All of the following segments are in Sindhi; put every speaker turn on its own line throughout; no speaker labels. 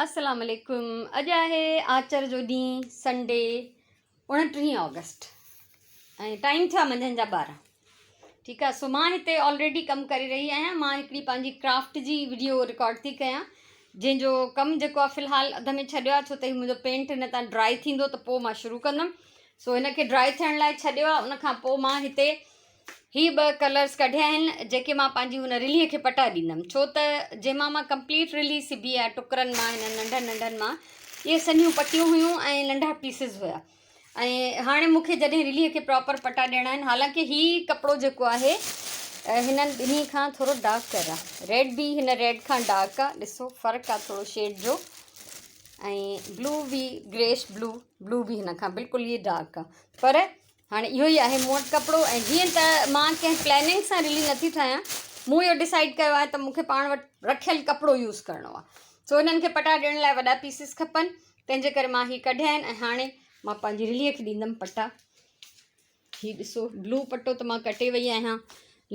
السلام عليڪم اڄ آهي آچر جو ڏينهن سنڊي 29 آگسٽ ۽ ٽائيم ٿيا منجهند جا 12 ٺيڪ آهي سو مان هتي آلريڊي ڪم ڪري رهي آهيان مان هڪڙي پنهنجي ڪرافٽ جي وڊيو رڪارڊ ٿي ڪيان جنهن جو ڪم جيڪو آهي في الحال اڌ ۾ ڇڏيو آهي ڇو ته هي منهنجو پينٽ هن تان ڊرائي ٿيندو ته پوء مان شروع ڪندم سو هن کي ڊرائي ٿيڻ لاء ڇڏيو آهي ان کان پوء مان هتي هي ٻه ڪلرز ڪڍيا آهن جيڪي مان پنهنجي هن رليء کي پٽا ڏيندم ڇو ته جنهن مان مان ڪمپليٽ رلي سبي آهي ٽڪرن مان هنن ننڍن ننڍن مان اهي سنهيون پٽيون هيون ۽ ننڍا پيسز هيا ۽ هاڻي مون کي جڏهن رليء کي پراپر پٽا ڏيڻا آهن حالانڪه هي ڪپڙو جيڪو آهي هنن ٻنهي کان ٿورو ڊارڪر آهي ريڊ به هن ريڊ کان ڊارڪ آهي ڏسو فرق آهي ٿورو شيڊ جو ۽ بلو به گريش بلو بلو به هن کان بلڪل ئي ڊارڪ آهي پر هاڻي اهو ئي آهي مون وٽ ڪپڙو ۽ جيئن ته مان ڪنهن پلاننگ سان رلي نٿي ٺاهيان مون اهو ڊسائيڊ ڪيو آهي ته مون کي پاڻ وٽ رکيل ڪپڙو يوز ڪرڻو آهي سو انهن کي پٽا ڏيڻ لاء وڏا پيسز کپن تنهن جي ڪري مان هي ڪڍيا آهن ۽ هاڻي مان پنهنجي رليء کي ڏيندم پٽا. هي ڏسو بلو پٽو ته مان ڪٽي وئي آهيان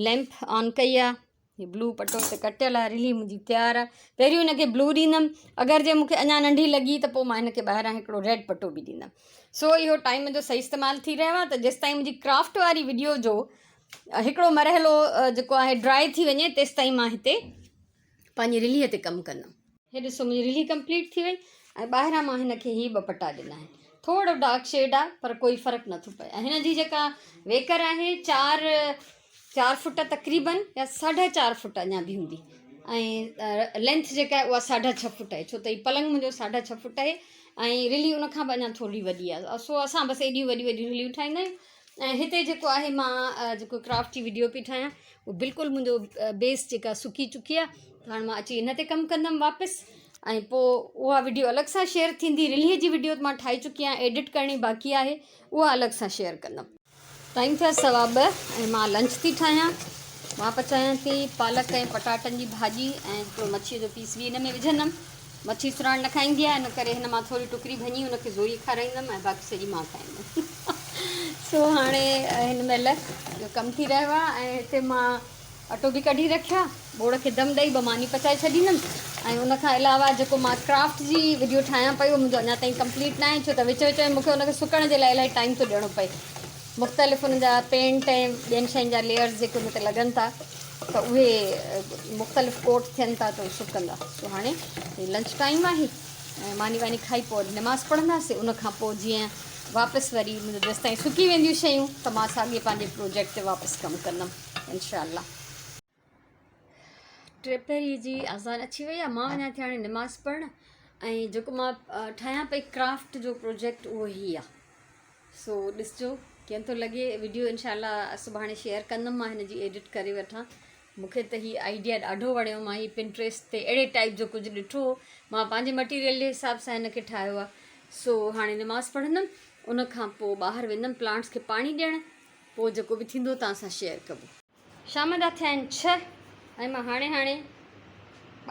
ليمپ آن ڪئي آهي هي بلو پٽو هتي ڪٽيل آهي رلي منهنجي تيار آهي پهريون هن کي بلو ڏيندم اگر جي مونکي اڃا ننڍي لڳي ته پوء مان هن کي ٻاهران هڪڙو ريڊ پٽو به ڏيندم سو اهو ٽائيم جو صحيح استعمال ٿي رهيو آهي ته جيستائين منهنجي ڪرافٽ واري وڊيو جو هڪڙو مرحلو جيڪو آهي ڊرائي ٿي وڃي تيستائين مان هتي پنهنجي رليء تي ڪم ڪندم. هي ڏسو منهنجي رلي ڪمپليٽ ٿي وئي ۽ ٻاهران مان هن کي هي ٻه پٽا ڏنا آهن. ٿورو ڊارڪ شيڊ آهي پر ڪوئي فرق نٿو پئي ۽ هن جي جيڪا ويڪر آهي چار چار فٽ تقريبن يا ساڍا چار فٽ اڃا به هوندي ۽ لينٿ جيڪا آهي اها ساڍا ڇهه فٽ آهي ڇو ته هي پلنگ منهنجو ساڍا ڇهه فٽ آهي ۽ رلي ان کان به اڃا ٿوري وڏي آهي سو اسان بس ايڏيون وڏيون وڏيون رليون ٺاهيندا آهيون ۽ هتي جيڪو آهي مان جيڪو ڪرافٽ جي وڊيو پئي ٺاهيان اهو بلڪل منهنجو بيس جيڪا سڪي چڪي آهي ته هاڻي مان اچي ان تي ڪم ڪندم واپس ۽ پوء اها وڊيو الڳ سان شيئر ٿيندي رلي جي وڊيو مان ٺاهي چڪي آهيان ايڊٽ ڪرڻي باقي آهي اها الڳ سان شيئر ڪندم. ٽائيم ٿيا 2:15 ۽ مان لنچ ٿي ٺاهيان. مان پچايان ٿي پالڪ ۽ پٽاٽن جي ڀاڄي ۽ هڪڙو مڇيء جو پيس به ان ۾ وجهندم. مڇي سراڻ نه کائيندي آهي ان ڪري هن مان ٿوري ٽڪري ڀڃي ان کي زوري کارائيندم ۽ باقي سڄي مان کائيندم. سو هاڻي هن مهل اهو ڪم ٿي رهيو آهي ۽ هتي مان اٽو به ڪڍي رکيو آهي. ٻوڙ کي دم ڏئي ٻه ماني پچائي ڇڏيندم ۽ ان کان علاوه جيڪو مان ڪرافٽ جي وڊيو ٺاهيان پئي اهو منهنجو اڃا تائين ڪمپليٽ ناهي ڇو ته وچ وچ ۾ مون کي ان کي سڪڻ جي لاء الاهي ٽائيم ٿو ڏيڻو پئي. مختلف ان جا پينٽ ۽ ٻين شين جا ليئرز جيڪي ان تي لڳن ٿا ته اهي مختلف ڪوٽ ٿين ٿا ته اهي سڪندا. سو هاڻي هي لنچ ٽائيم آهي ۽ ماني واني کائي پوء وري نماز پڙهنداسين ان کان پوء جيئن واپس وري منهنجو جيستائين سڪي وينديون شيون ته مان ساڳي پنهنجي پروجيڪٽ تي واپس ڪم ڪندم انشاء الله. ٽيپهري جي اذان اچي وئي آهي مان وڃان ٿي هاڻي نماز پڙهڻ ۽ جيڪو مان ٺاهيان پئي ڪرافٽ جو پروجيڪٽ اهو هي آهي. سو ڏسجو ڪيئن ٿو لڳي وڊيو انشاء الله سڀاڻي شيئر ڪندم مان هن جي ايڊٽ ڪري وٺان مونکي ته هي آئيڊيا ڏاڍو وڻيو مان هي پنٽريسٽ تي اهڙي ٽائپ جو ڪجهه ڏٺو هو مان پنهنجي مٽيريل جي حساب سان هن کي ٺاهيو آهي سو هاڻي نماز پڙهندم ان کان پوء ٻاهر ويندم پلانٽس کي پاڻي ڏيڻ پوء جيڪو به ٿيندو توهان سان شيئر ڪبو. شام جا ٿيا آهن ڇهه ۽ مان هاڻي هاڻي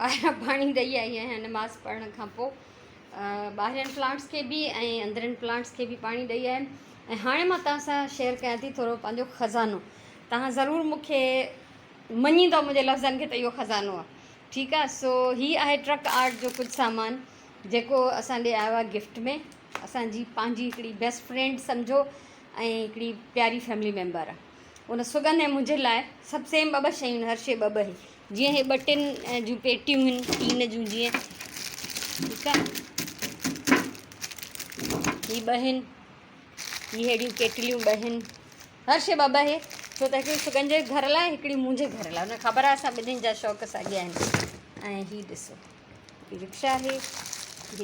ٻاهران پاڻي ڏئي آئي آهيان نماز پڙهڻ کان پوء ٻاهرين پلانٽس کي به ۽ اندرين پلانٽس کي به پاڻي ڏئي آيم ۽ هاڻي مان توهان سان شيئر ڪيان ٿي ٿورو پنهنجو خزانو توهان ضرور مون کي مڃيندو منهنجي لفظن کي ته اهو خزانو آهي ٺيڪ آهي سو هي آهي ٽرڪ آرٽ جو ڪجهه سامان جيڪو اسان ڏي آيو آهي گفٽ ۾ اسانجي پنهنجي هڪڙي بيسٽ فرينڊ سمجهو ۽ هڪڙي پياري فيملي ميمبر آهي ان سڳنڌ ۽ منهنجي لاء سڀ سيم ٻه ٻه شيون آهن هر شيء ٻه ٻه هي جيئن هي ٻه ٽن جون پيٽيون آهن ٽين جون جيئن ٺيڪ آهي هي ٻه آهن هي ههڙيون ڪيٽليون ٻه آهن هر شيء ٻه ٻه هي ڇو ته هڪڙي سڳنڌ جي گهر لاء هڪڙي منهنجي گهر لاء ان خبر آهي اسان ٻنهين جا شوق ساڳيا آهن ۽ هي ڏسو هي رڪشا آهي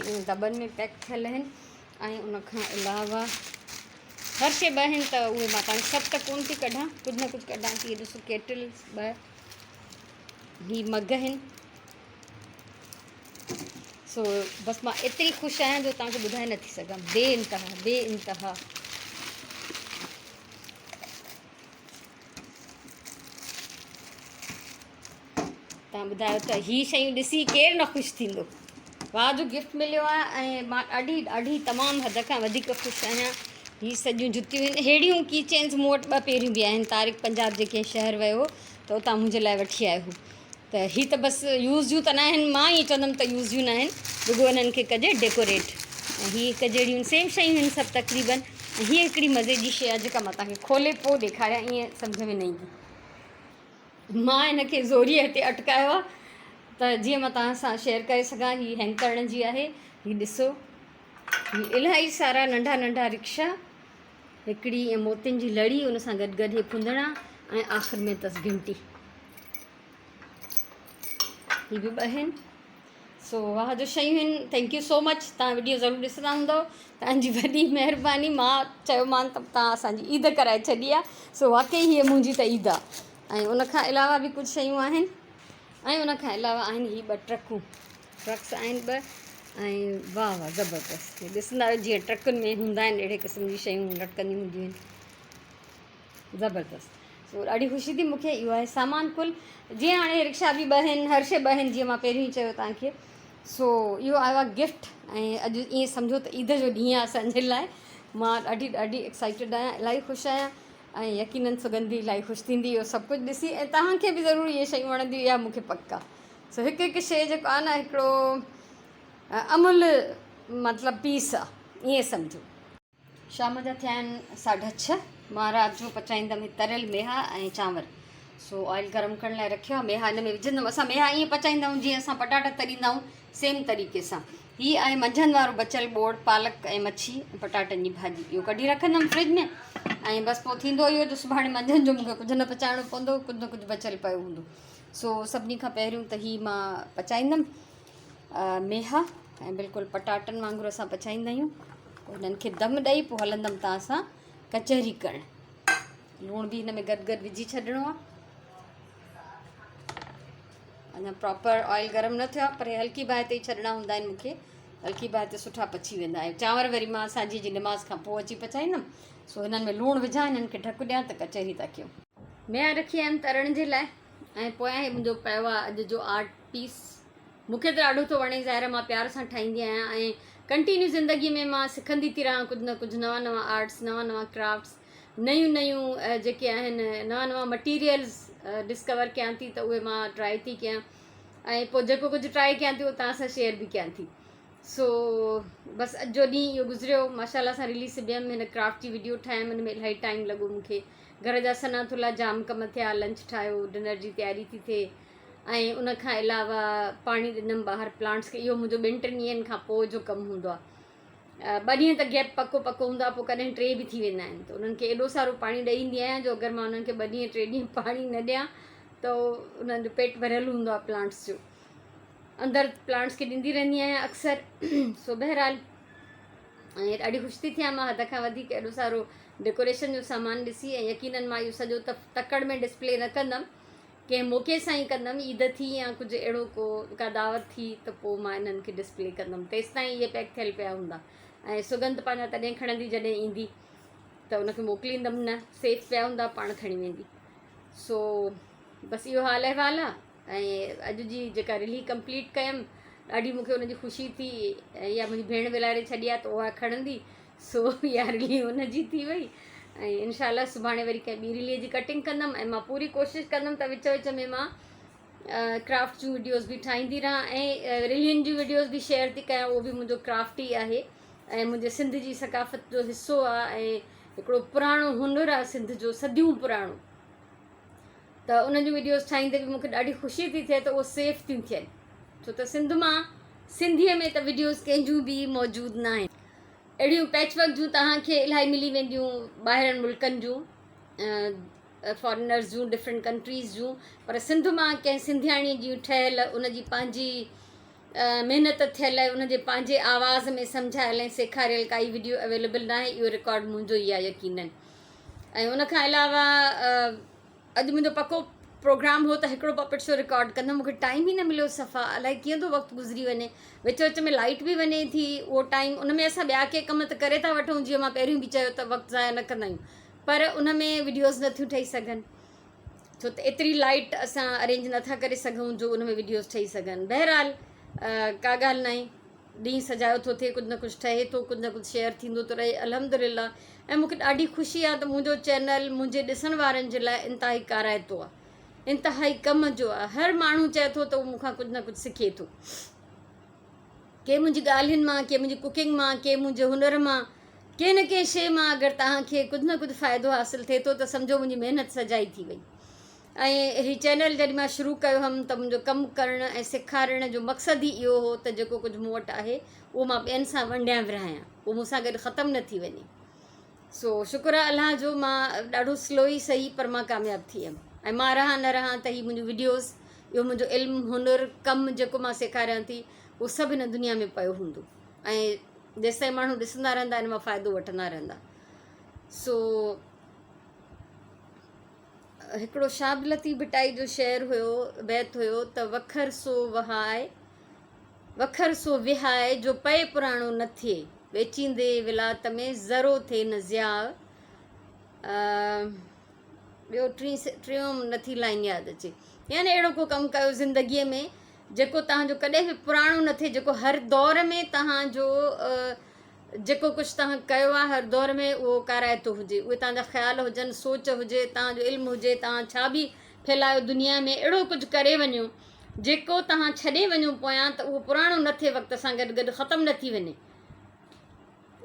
هي دٻن ۾ پيڪ ٿيل آهن ۽ ان کان علاوه هر شيء ٻه آهن ته اهي مان توهان کي سڀ ته ڪونه ٿي ڪڍان ڪجهه نه ڪجهه ڪڍان ٿي ڏسو ڪيٽلس ٻه هي مگ آهن سو بس مان ايتري خوش آهيان جو توهان کي ٻڌائي نٿي سگهان بي انتها بي انتها. توهان ٻڌايو ته هي شيون ڏسي ڪير نه خوش ٿيندو. واهه جو گفٽ مليو آهي ۽ مان ڏاڍي ڏاڍي تمام حد کان وڌيڪ خوش آهيان. هي سڄيون جتيون آهن ههڙيون ڪي چينز مون وٽ ٻه پيريون به آهن طارق پنجاب جي ڪنهن شهر ويو هو ته اتان منهنجي لاء وٺي آيو هو. ته هي ته بس يوز جون ته ناهن مان ائين چوندم ته يوز جون ناهن رڳو انهن کي ڪجي ڊيڪوريٽ ۽ هي هڪ جهڙيون سيم شيون آهن سڀ تقريبن ۽ هي هڪڙي مزي جي شي آهي جيڪا مان توهان کي کولي پوء ڏيکاريان ائين سمجهه ۾ نه ايندي مان هن کي زوريء هتي اٽڪايو آهي ته جيئن مان توهان سان شيئر ڪري سگهان هي هينگ ڪرڻ جي آهي هي ڏسو هي الاهي سارا ننڍا ننڍا رڪشا هڪڙي ۽ موتين جي لڙي ان سان گڏ گڏ هي ڦندڻا ۽ آخر ۾ اٿس گهنٽي هي به ٻه آهن سو واهه جو شيون آهن thank you سو مچ تان وڊيو ضرور ڏسندا هوندو تان جي وڏي مهرباني مان چيومان ته تان اسان جي عيد ڪرائي ڇڏي آ سو واقعي هي منهنجي ته عيد آ ۽ ان کان علاوه به ڪجهه شيون آهن ۽ ان کان علاوه آهن هي ٻه ٽرڪون ٽرڪس آهن ٻه ۽ واهه واهه زبردست ڏسندا آهيو جيئن ٽرڪن ۾ هوندا آهن اهڙي قسم جون شيون لٽڪنديون هونديون آهن زبردست سو ڏاڍي خوشي ٿي مونکي اهو آهي سامان ڪل جيئن هاڻي رڪشا به ٻه آهن هر شي ٻه آهن جيئن مان پهريون ئي چيو توهان کي سو اهو آيو آهي گفٽ ۽ اڄ ائين سمجهو ته عيد جو ڏينهن آهي اسانجي لاء مان ڏاڍي ڏاڍي ايڪسائيٽيڊ آهيان الاهي خوش آهيان ۽ يقينن سگنڌي الاهي خوش ٿيندي اهو سڀ ڪجهه ڏسي ۽ توهان کي به ضرور اهي شيون وڻنديون اها مونکي پڪ آهي سو هڪ هڪ شي جيڪو آهي نه هڪڙو املهه مطلب پيس آهي ائين سمجهو شام جا ٿيا آهن ساڍا ڇهه. مان رات جو پچائيندم هي تريل ميها ۽ چانور. سو آئل گرم ڪرڻ لاء رکيو آهي. ميها ان ۾ وجهندم. اسان ميها ائين پچائيندا آهيون جيئن اسان پٽاٽا تريندا آهيون سيم طريقي سان. هي آهي منجهند وارو بچيل ٻوڙ پالڪ ۽ مڇي ۽ پٽاٽن جي ڀاڄي. اهو ڪڍي رکندم فرج ۾ ۽ بس پوء ٿيندو اهو جو سڀاڻي منجهند جو مون کي ڪجهه نه پچائڻو پوندو ڪجهه نه ڪجهه بچيل پيو هوندو. سو سڀني کان پهريون ته هي مان پچائيندم. ميها ۽ بلڪل پٽاٽن وانگر اسان پچائيندا آهيون پوء هنن کي دم ڏئي پوء هلندم توهان سان ڪچهري ڪرڻ لوڻ به هن ۾ گڏ گڏ وجهي ڇڏڻو آهي اڃا پراپر آئل گرم نه ٿيو آهي پر هي هلڪي باهه تي ئي ڇڏڻا هوندا آهن مونکي هلڪي باهه تي سٺا پچي ويندا آهن چانور وري مان سانجهي جي نماز کان پوء اچي پچائيندم سو هنن ۾ لوڻ وجهان هنن کي ڍڪ ڏيان ته ڪچهري ٿا ڪيون ميها رکي آيم ترڻ جي لاء ۽ پويان هي منهنجو پيو آهي اڄ جو آرٽ پيس مون کي ته ڏاڍو ٿو وڻي ظاهر آهي مان پيار سان ٺاهيندي آهيان ۽ ڪنٽينيو زندگي ۾ مان سکندي ٿي رهان ڪجهه نه ڪجهه نوان نوان آرٽس نوان نوان ڪرافٽس نيون نيون جيڪي آهن نوان نوان مٽيريلز ڊسڪور ڪيان ٿي ته اهي مان ٽرائي ٿي ڪيان ۽ پوء جيڪو ڪجهه ٽرائي ڪيان ٿي اهو توهان سان شيئر به ڪيان ٿي سو بس اڄ جو ڏينهن اهو گذريو ماشاء الله سان رليز سبيم هن ڪرافٽ جي وڊيو ٺاهيم ان ۾ الاهي ٽائيم لڳو مون کي گهر جا سنا ٿلها جام ڪم ٿيا لنچ ٺاهيو ڊنر جي تياري ٿي ٿئي ۽ ان کان علاوه پاڻي ڏنم ٻاهر پلانٽس کي اهو منهنجو ٻن ٽن ڏينهن کان پوء جو ڪم هوندو آهي ٻه ڏينهن ته گيپ پڪو پڪو هوندو آهي پوء ڪڏهن ٽي به ٿي ويندا آهن ته انهن کي ايڏو سارو پاڻي ڏئي ايندي آهيان جو اگر مان انهن کي ٻه ڏينهن ٽي ڏينهن پاڻي نه ڏيان ته انهن جو پيٽ ڀريل هوندو آهي پلانٽس جو اندر پلانٽس کي ڏيندي رهندي آهيان اڪثر سو بهرحال ۽ ڏاڍي خوش ٿي ٿيان مان حد کان وڌيڪ ايڏو سارو ڊيڪوريشن جو سامان ڏسي ۽ يقينن مان اهو سڄو تڪڙ ۾ ڊسپلي نه ڪندم ڪنهن موقعي سان ئي ڪندم عيد ٿي يا ڪجهه اهڙو ڪو ڪا دعوت ٿي ته پوء مان انهن کي ڊسپلي ڪندم تيستائين اهي پيڪ ٿيل پيا هوندا ۽ سڳنڌ پنهنجا تڏهن کڻندي جڏهن ايندي ته ان کي موڪليندم نه سيف پيا هوندا پاڻ کڻي ويندي سو بس اهو حال احوال آ ۽ اڄ جي جيڪا رلي ڪمپليٽ ڪيم ڏاڍي مونکي ان جي خوشي ٿي ۽ اها منهنجي ڀيڻ ولاري ڇڏي آ ته اها کڻندي سو اها رلي ان جي ٿي وئي ۽ انشاء الله سڀاڻي وري ڪنهن ٻي رلي جي ڪٽنگ ڪندم ۽ مان پوري ڪوشش ڪندم ته وچ وچ ۾ مان ڪرافٽ جون وڊيوز به ٺاهيندي رهان ۽ رلين جون وڊيوز به شيئر ٿي ڪيان اهو به منهنجو ڪرافٽ ئي آهي ۽ منهنجي سنڌ جي ثقافت جو حصو آهي ۽ هڪڙو پراڻو هنر آهي سنڌ جو صديون پراڻو ته ان جون وڊيوز ٺاهيندي به مونکي ڏاڍي خوشي ٿي ٿئي ته اهو سيف ٿيون ٿين ڇو ته سنڌ مان سنڌيء ۾ ته وڊيوز ڪنهن جون به موجود نه آهن اهڙيون پيچ ورڪ جون توهان کي الاهي ملي وينديون ٻاهرن ملڪن جون فارينرز جون ڊفرنٽ ڪنٽريز جون پر سنڌ مان ڪنهن سنڌياڻي جون ٺهيل ان جي پنهنجي محنت ٿيل ۽ ان جي پنهنجي آواز ۾ سمجهايل ۽ سيکاريل ڪائي وڊيو اويليبل ناهي اهو رڪارڊ منهنجو ئي آهي يقينن ۽ ان کان علاوه اڄ منهنجو پڪو پروگرام هو ته هڪڙو پپٽ شو رڪارڊ ڪندم مونکي ٽائيم ئي نه مليو صفا الائي ڪيئن ٿو وقت گذري وڃي وچ وچ ۾ لائيٽ به وڃي ٿي اهو ٽائيم ان ۾ اسان ٻيا ڪي ڪم ته ڪري ٿا وٺون جيئن مان پهريون به چيو ته وقت ضايع نه ڪندا آهيون پر ان ۾ وڊيوز نٿيون ٺهي سگهن ڇو ته ايتري لائيٽ اسان ارينج نٿا ڪري سگهون جو ان ۾ وڊيوز ٺهي سگهن بهرحال ڪا ڳالهه ناهي ڏينهن سجايو ٿو ٿئي ڪجهه نه ڪجهه ٺهي ٿو ڪجهه نه ڪجهه شيئر ٿيندو ٿو رهي الحمد لله ۽ مونکي ڏاڍي خوشي آهي ته منهنجو چينل منهنجي ڏسڻ وارن جي لاء انتهائي ڪارائتو آهي انتهائي ڪم جو آهي. هر ماڻهو چئي ٿو ته اهو مون کان ڪجهه نه ڪجهه سکي ٿو. ڪي منهنجي ڳالهين مان، ڪي منهنجي ڪوڪنگ مان، ڪي منهنجي هنر مان، ڪنهن نه ڪنهن شيء مان اگر توهان کي ڪجهه نه ڪجهه فائدو حاصل ٿئي ٿو ته سمجهو منهنجي محنت سجائي ٿي وئي. ۽ هي چينل جڏهن مان شروع ڪيو هيم ته منهنجو ڪم ڪرڻ ۽ سيکارڻ جو مقصد ئي اهو هو ته جيڪو ڪجهه مون وٽ آهي اهو مان ٻين سان ونڊيان ورهايان، اهو مون سان گڏ ختم نه ٿي وڃي. سو شڪر آهي الله جو مان ڏاڍو سلو ئي سهي پر مان ڪامياب ٿي ويم ۽ مان رهان نه رهان ته هي منهنجون وڊيوز اهو منهنجو علم هنر ڪم جيڪو مان سيکاريان ٿي اهو سڀ هن دنيا ۾ پيو هوندو ۽ جيستائين ماڻهو ڏسندا رهندا ان مان فائدو وٺندا رهندا. سو هڪڙو شاهه لطيف ڀٽائي جو شعر هيو بيت هيو ته وکر سو وهاء وکر سو وهاء جو پئي پراڻو نه ٿئي ويچيندي ولات ۾ ذرو ٿئي نه ضياء ٻيو ٽين ٽيون نٿي لائن ياد اچي يعني اهڙو ڪو ڪم ڪيو زندگيء ۾ جيڪو توهان جو ڪڏهن به پراڻو نه ٿئي جيڪو هر دور ۾ توهان جو جيڪو ڪجهه توهان ڪيو آهي هر دور ۾ اهو ڪارائتو هجي اهي توهان جا خيال هجن سوچ هجي توهان جو علم هجي توهان ڇا به ڦهلايو دنيا ۾ اهڙو ڪجهه ڪري وڃو جيڪو توهان ڇڏي وڃو پويان ته اهو پراڻو نه ٿئي وقت سان گڏ گڏ ختم نه ٿي وڃي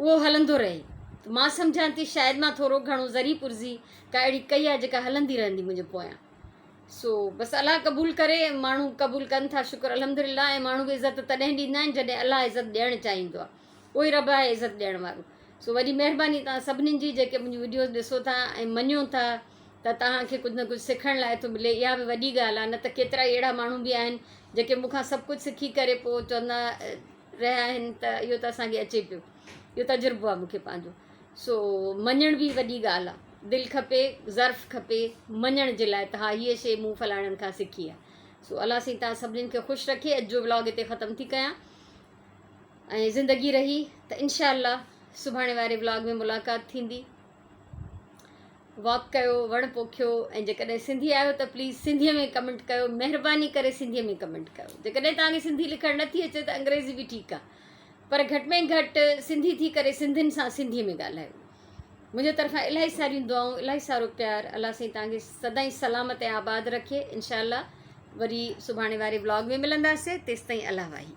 اهو هلندو رهي ته مان سمجهان ٿي شايد مان ٿورو گهڻو ذري پرزي ڪا اهڙي ڪئي آهي جيڪا هلندي رهندي منهنجي پويان سو بس الله قبول ڪري ماڻهو قبول ڪن ٿا شڪر الحمدلله ۽ ماڻهو به عزت تڏهن ڏيندا آهن جڏهن الله عزت ڏيڻ چاهيندو آهي اهو ئي رب آهي عزت ڏيڻ وارو سو وڏي مهرباني توهان سڀني جي جيڪي منهنجون وڊيوز ڏسو ٿا ۽ مڃو ٿا ته توهان کي ڪجهه نه ڪجهه سکڻ لاء ٿو ملي اها به وڏي ڳالهه آهي نه ته ڪيترا ئي اهڙا ماڻهو به آهن جيڪي مون کان سڀ ڪجهه سکي ڪري پوء چوندا رهيا آهن ته اهو ته اسان کي اچي پيو اهو تجربو آهي مون کي پنهنجو سو مڃڻ به وڏي ڳالهه آهي دل کپي ظرف کپي مڃڻ جي لاء ته ها هيء شيء مون فلاڻن کان سکي آهي سو الله سائين توهان سڀني کي خوش رکي اڄ جو ولاگ هتي ختم ٿي ڪيان ۽ زندگي رهي ته انشاء الله سڀاڻي واري ولاگ ۾ ملاقات ٿيندي. واڪ ڪيو، وڻ پوکيو ۽ جيڪڏهن سنڌي آهيو ته پليز سنڌي ۾ ڪمينٽ ڪيو مهرباني ڪري سنڌي ۾ ڪمينٽ ڪيو جيڪڏهن توهان کي سنڌي لکڻ نٿي اچي ته انگريزي به ٺيڪ آهي پر گهٽ ۾ گهٽ سنڌي ٿي ڪري سنڌين سان سنڌي ۾ ڳالهايو منهنجي طرفان الاهي ساريون دعائون الاهي سارو پيار الله سائين توهان کي سدائين سلامت ۽ آباد رکي انشاء الله وري سڀاڻي واري ولاگ ۾ ملنداسي تيستائين الله واهي.